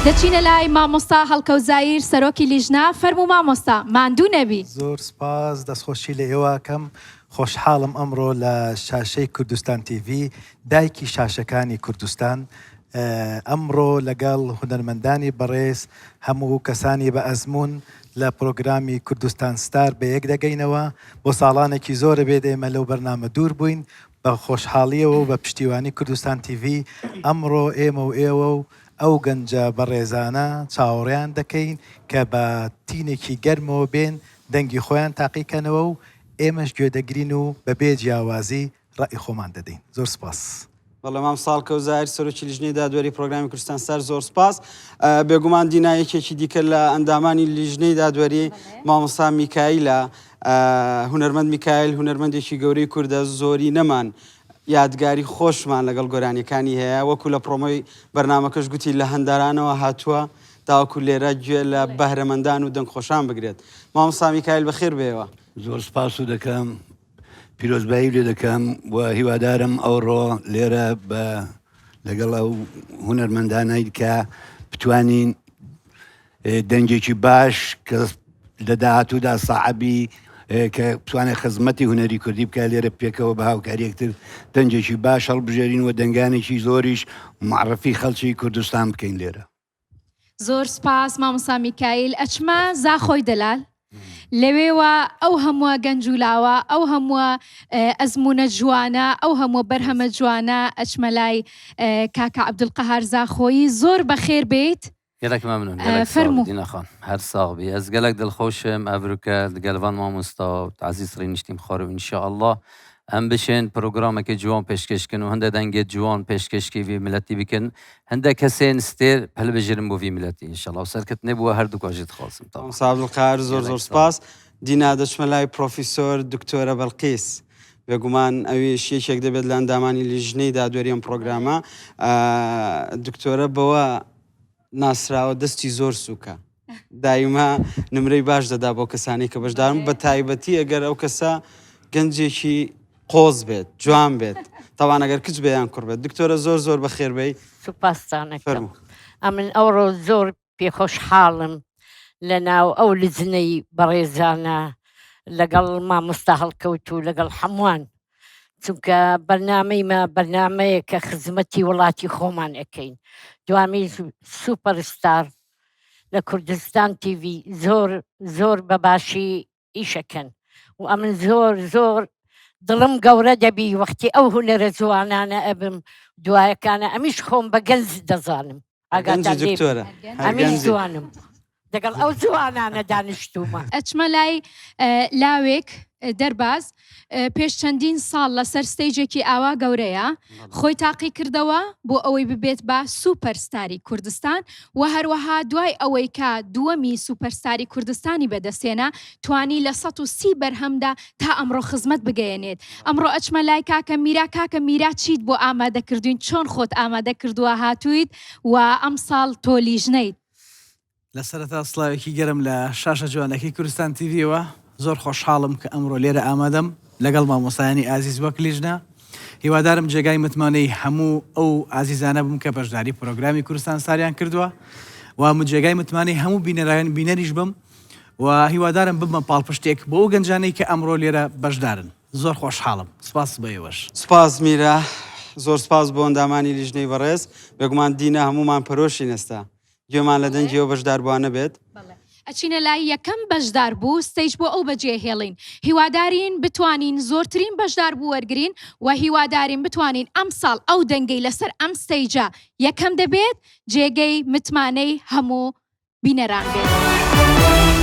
دەچینە لای مامۆستا هەڵکەوت زایر سەرۆکی لیژنە، فەرموو مامۆستا ماندوو نەبی. زۆر سپاس دەستخۆشی لە ئێوە ئەکەم خۆشحاڵم ئەمڕۆ لە شاشەی کوردستان تیڤی دایکی شاشەکانی کوردستان ئەمڕۆ لەگەڵ هونەرمەندانی بەڕێز هەموو کەسانی بە ئەزموون لە پرۆگرامی کوردستان ستار بەیەک دەگەینەوە بۆ ساڵانێکی زۆرە بێت ئێمە لەو بەرنامە دوور بووین بە خۆشحاڵیەوە و بە پشتیوانی کوردستان تیڤی ئەمڕۆ ئێمە و ئێوە و ئەو گەنجە بەڕێزانە چاوەڕێیان دەکەین کە بە تینێکی گەرمەوە بێن دەنگی خۆیان تاقیکەنەوە و ئێمەش گوێدەگرین و بە بێ جیاوازی ڕەئی خۆمان دەدەین. زۆر سپاس. بەڵێ مام ساڵکە و زاهیر سەرۆکی لیژنەی دادوەری پرۆگرامی کوردستان ستار زۆر سپاس. بێگومان دینا یەکێکی دیکە لە ئەندامانی لیژنەی دادوەری مامۆستا میکایلە هونەرمەند میکایل هونەرمەندێکی گەورەی کوردە زۆری نەمان یادگاری خۆشمان لەگەڵ گۆرانیەکانی هەیە وەکو لە پرۆمۆی بەرنامەکەش گوتی لە هەندەرانەوە هاتووە تاوەکو لێرە گوێ لە بەهرەمەندان و دەنگخۆشان بگرێت مامۆستا میکایل بەخێر بێەوە. زۆر سپاس و دەکەم پیرۆزبایی لێ دەکەم و هیوادارم ئەوڕۆ لێرە بە لەگەڵ ئەو هونەرمەندانەی کە بتوانین دەنگێکی باش کە لە داهاتوودا ساعبی کە بتوانێت خزمەتی هونەری کوردی بکە لێرە پێکەوە بە هاوکاری یەکتر دەنگێکی باش هەڵبژێرین و دەنگانێکی زۆریش معرفی خەڵکی کوردستان بکەین لێرە. زۆر سپاس مامۆستا میکایل ئەچمە زاخۆی دەلال لەوێوە ئەو هەمووە گەنج و لاوە ئەو هەمووە ئەزمونە جوانە ئەو هەمووە بەرهەمە جوانە ئەچمە لای کاکە عەبدولقەهار زاخۆیی زۆر بەخێر بێیت گەلەک مەمنون گەلەک ساغ فەرموو. دینا خان هەر ساغ بی ئەز گەلەک دڵخۆشم ئەڤروکە دگەل ڤان مامۆستا و عەزیز ڕینیشتیم خۆر و ئینشائەڵا ئەم بشێن پرۆگرامەکێ جوان پێشکێش کن و هەندە دەنگێ جوان پێشکێشکی ڤی ملەتی بکن هەندە کەسێن ستێر هەلبژێرن بۆ ڤی ملەتی ئینشائەڵا و سەرکەتنێ بووە هەردووکا ژی دخوازم تەواو. مامۆستا عەبدولقەهار زۆر گەلەک زۆر ساغ. سپاس. دینا دەچمە لای پرۆفیسۆر دکتۆرە بەلقیس. بێگومان ئەویش یەکێک دەبێت لە ئەندامانی لیژنەی دادوەری ئەم پرۆگرامە. دکتۆرە بەوە ناسراوە دەستی زۆر سووکە. دایمە نمرەی باش دەدا بۆ کەسانی کە بەشدارن بە تایبەتی ئەگەر ئەو کەسە گەنجێکی قۆز بێت جوان بێت تاوان ئەگەر کچ بێ یان کوڕ بێت دکتۆرە زۆر زۆر بەخێربێی سوپاستانەکەم فەرموو. ئەمن ئەوڕۆ زۆر پێخۆشحاڵم لە ناو ئەو لجنەی بەڕێزانە لەگەڵ مامۆستا هەڵکەوت و لەگەڵ هەمووان چونکە بەرنامەی مە بەرنامەیە کە خزمەتی وڵاتی خۆمان ئەکەین دوامی سوپەرستار لە کوردستان تیڤی زۆر زۆر بە باشی ئیشەکەن و ئەمن زۆر زۆر دڵم گەورە دەبی وەختی ئەو هونەرە جوانانە ئەبم دوایەکانە ئەمیش خۆم بە گەنج دەزانم گەنجی ئاگاتان لێ دکتۆرە هەر ئەمیش گەنجی. جوانم دەگەڵ ئەو جوانانە دانیشتوومە. ئەچمە لای لاوێک دەرباز پێش چەندین ساڵ لەسەر stage ێکی ئاوا گەورەیە خۆی تاقی کردەوە بۆ ئەوەی ببێت بە سوپەر ستاری کوردستان و هەروەها دوای ئەوەی کە دووەمی سوپەر ستاری کوردستانی بەدەستهێنا توانی لە 130 بەرهەمدا تا ئەمڕۆ خزمەت بگەیەنێت ئەمڕۆ ئەچمە لای کاکە میرا کاکە میرا چیت بۆ ئامادە کردوین چۆن خۆت ئامادە کردووە هاتوویت و ئەمساڵ تۆ لیژنەیت؟ لە سەرەتا سڵاوێکی گەرم لە شاشە جوانەکەی کوردستان تیڤیەوە، زۆر خۆشحاڵم کە ئەمڕۆ لێرە ئامادەم لەگەڵ مامۆستایانی ئازیز وەک لیژنە، هیوادارم جێگای متمانەی هەموو ئەو ئازیزانە بم کە بەشداری پرۆگرامی کوردستان ستاریان کردووە و جێگای متمانەی هەموو بینەران بینەریش بم و هیوادارم ببمە پاڵپشتێک بۆ ئەو گەنجانەی کە ئەمڕۆ لێرە بەشدارن. زۆر خۆشحاڵم سپاس بۆ ئێوەش. سوپاس میرە زۆر سوپاس بۆ ئەندامانی لیژنەی بەڕێز بێگومان دینا هەموومان پەرۆشین ئێستا گوێمان لە دەنگی ئەو بەشداربووانە بێت. بەڵێ ئەچینە لای یەکەم بەشداربوو stage بۆ ئەو بەجێهێڵین هیوادارین بتوانین زۆرترین بەشداربوو وەرگرین و هیوادارین بتوانین ئەمساڵ ئەو دەنگەی لەسەر ئەم stage ە یەکەم دەبێت جێگەی متمانەی هەموو بینەران بێت.